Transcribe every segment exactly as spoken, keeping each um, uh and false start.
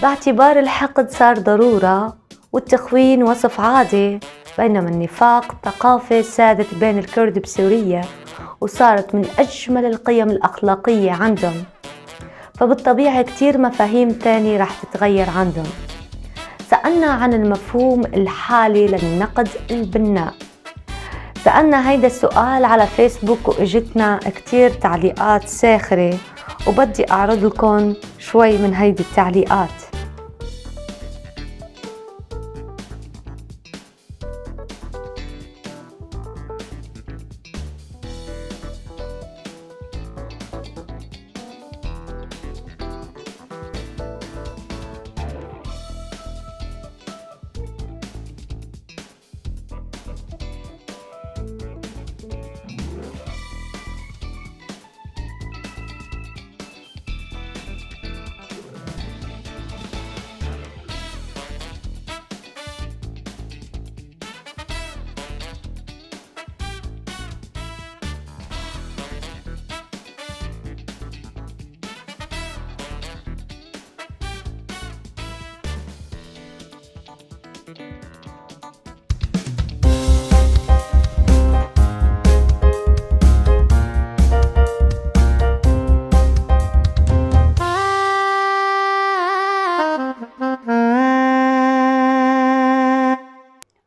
باعتبار الحقد صار ضرورة والتخوين وصف عادي، بينما النفاق ثقافة سادت بين الكرد بسوريا، وصارت من أجمل القيم الأخلاقية عندهم، فبالطبيعي كتير مفاهيم تانية رح تتغير عندهم. سألنا عن المفهوم الحالي للنقد البناء. سألنا هيدا السؤال على فيسبوك وإجتنا كتير تعليقات ساخرة، وبدي أعرض لكم شوي من هيدي التعليقات.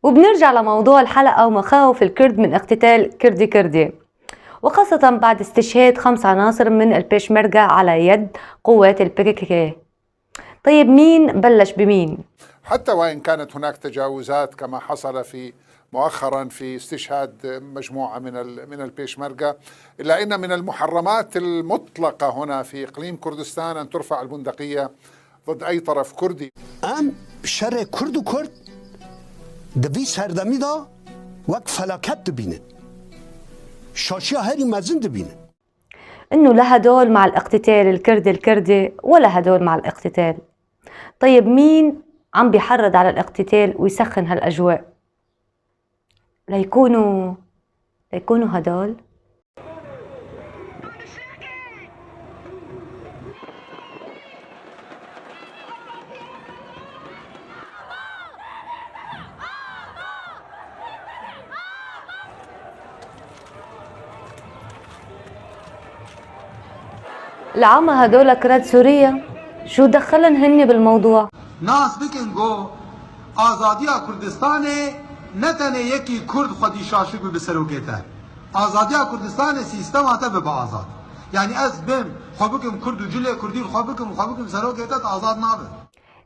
وبنرجع لموضوع الحلقة ومخاوف الكرد من اقتتال كردي كردي، وخاصة بعد استشهاد خمس عناصر من البيشمركة على يد قوات ال P K K. طيب، مين بلش بمين؟ حتى وإن كانت هناك تجاوزات كما حصل في، مؤخرا في استشهاد مجموعة من ال-، من البيشمركة، إلا إن من المحرمات المطلقة هنا في إقليم كردستان أن ترفع البندقية ضد أي طرف كردي. Em şerê Kurd û Kurd di vî serdemî de wek felaket dibînin. Şaşiya herî mezin dibînin. إنه لا هدول مع الاقتتال الكردي الكردي ولا هدول مع الاقتتال. طيب، مين عم بيحرض على الاقتتال ويسخن هالأجواء؟ ليكونوا، ليكونوا هدول؟ العمى هدول كرد سوريا، شو دخلن هني بالموضوع؟ Nas bikin ku azadiya Kurdistanê ne tenê yekî Kurd xwedî şaşik bibe serokê te. Azadiya Kurdistanê sîstema te bibe azad. Yanî ez bim, xwe bikim Kurd û cilê Kurdî xwe bikim, xwe bikim serokê te, te azad nabe.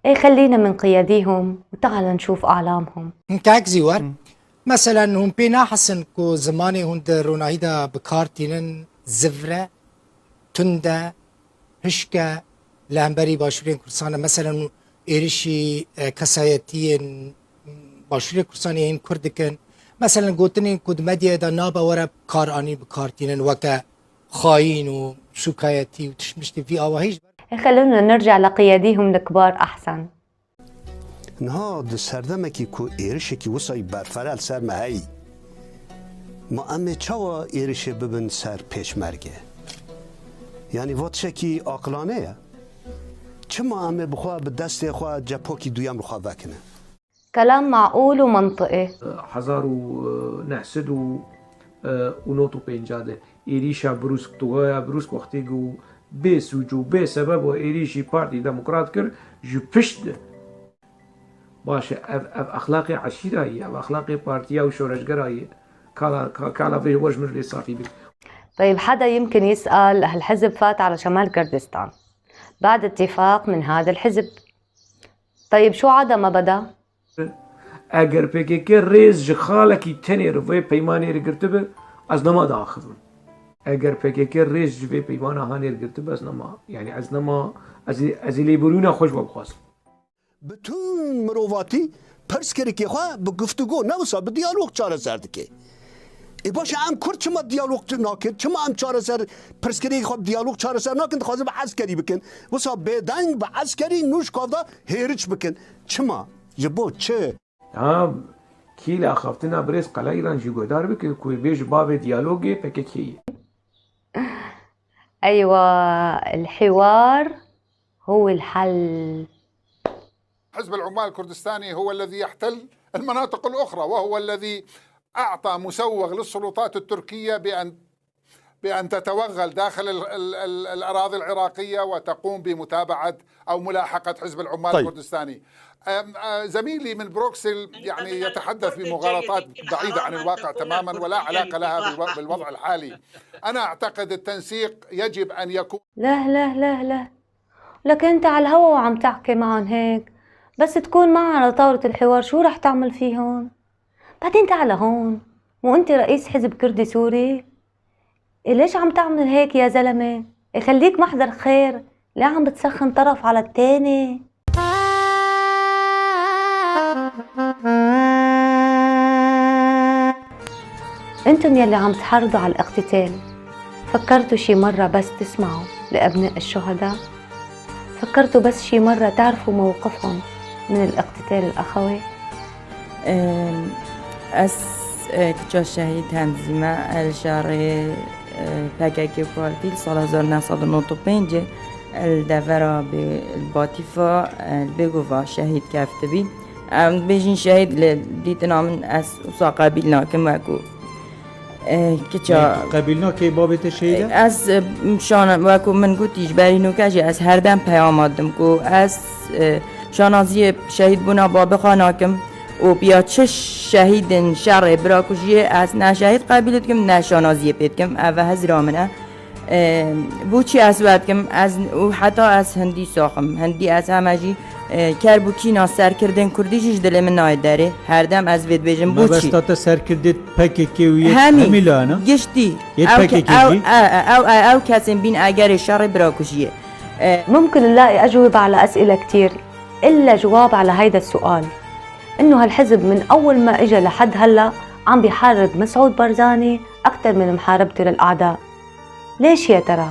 إيه، خلينا من قياديهم وتعال نشوف أعلامهم. Hinkek zî wer. Meselen, hûn pê nahesin ku zimanê hûn di ronahî de bi kar tînin zivre, tund e, hişk e li hemberî Başûrên Kurdistanê? Meselen, êrişî, e, kesayetiyên Başûrê Kurdistanê yên Kurd dikin. Meselen, gotinên ku di medyayê de nabe were bi kar anîn, bi kar tînin weke xayîn û sûkayetî û tiştmiştê vî awahî ji ber خلونا نرجع لقياديهم الكبار أحسن. Niha di serdemekî ku êrişekî wisa yî berfere li ser me heyî, ma em ê çawa êrişê bibin ser pêşmerge? Yanî va tişekî aqilane ye. Çima em ê bi xwe, bi destê xwe cephokî duyem li xwe vekine? كلام معقول ومنطقي. Hezar û neh sed û nod û pêncî de êrîşa brûsk, tugaya brûsk wextê ku bê sûc û bê sebeb û êrîşî Partî Demokrat kir, ji pişt de. Baş e, ev, ev exlaqê eşîra ye, ev exlaqê partiya û şoreşgera ye. Kala, ka-, kala vê wer ji min lê safî bik. طيب، حدا يمكن يسأل هالحزب فات على شمال كردستان بعد اتفاق من هذا الحزب. طيب، شو عدا ما بدا؟ Eger P K K rêz ji xalekî tenê re vê peymanê re girtibe, ez nema diaxivim. Eger P K K rêz ji vê peymana hanê re girtibe, ez nema, yanî ez nema, ez ê, ez ê lêborîna xwe ji we bixwazim. Bi tund mirovatî pirsgirêkê xwe bi guftûgo, ne wisa bi diyalog çareser dike. Ê baş e, em Kurd çima diyalog nakin? Çima em çareser, pirsgirêkê xwe bi diyalog çareser nakin, dixwazin bi eskerî bikin? Wisa bêdeng bi eskerî nû ji kav de hêriş bikin. Çima? Ji bo çi? Ha, kî li axaftina birêz Qelayîran jî guhdar bike ku bêje bavê diyalogê P K K ye. أيوة، الحوار هو الحل. حزب العمال الكردستاني هو الذي يحتل المناطق الأخرى، وهو الذي أعطى مسوغ للسلطات التركية بأن، بأن تتوغل داخل ال-، ال-، ال-، الأراضي العراقية وتقوم بمتابعة أو ملاحقة حزب العمال طيب. الكردستاني. أم، آه، زميلي من بروكسل يعني يتحدث بمغالطات بعيدة عن الواقع تمامًا ولا علاقة لها بالو-، بالوضع الحالي. أنا أعتقد التنسيق يجب أن يكون لا، لا، لا، لا. لك أنت على الهوا وعم تحكي معهم هيك. بس تكون معهم على طاولة الحوار، شو رح تعمل فيهم؟ بعدين تعال هون. مو أنت رئيس حزب كردي سوري؟ إيه، ليش عم تعمل هيك يا زلمة؟ إيه، خليك محضر خير. ليه عم بتسخن طرف على التاني؟ انتن يلي عم تحرضوا على الاقتتال، فكرتوا شي مرة بس تسمعوا لأبناء الشهداء؟ فكرتوا بس شي مرة تعرفوا موقفهم من الاقتتال الأخوي؟ Ez, e, kiça şehîd Hemzî me, el şerê, e, P K K û Partî li sala hezar neh sed û nod û pêncê, el devera bi, Batîfa, e, Bêgova şehîd keftibî. Em dibêjin şehîd, li dîtina min ez wisa qebîl nakim, wekû, e, kiça. Yanî tu qebîl nakê babê te şehîd e? Ez, e, şana, wekû min gotî, ji berî nûke jî ez herdem peyama didim ku ez, e, şanaziyê şehîdbûna babê xwe nakim û piya çi şehîdên şerê birakujiyê ez ne şehîd qebîl dikim, ne şanaziyê pê dikim. Ev e hizra min e. E, bo çi ez we dikim? Ez, û heta ez hindî sax im. Hindî ez heme jî, e, kerb û kîna serkirdên kurdî jî ji dilê min nayê derê. Herdem ez vê dibêjim. Bo çi? Mebesta te serkirdê P K K û yê hemî layana? Giştî. Yê P K K jî? Ew, ew, ew, ew, ew kesên bîn egerê şerê birakujiyê. E, ممكن نلاقي أجوبة على أسئلة كتير، إلا جواب على هيدا السؤال، إنه هالحزب من أول ما إجا لحد هلأ عم بيحارب مسعود برزاني أكتر من محاربته للأعداء. ليش يا ترى؟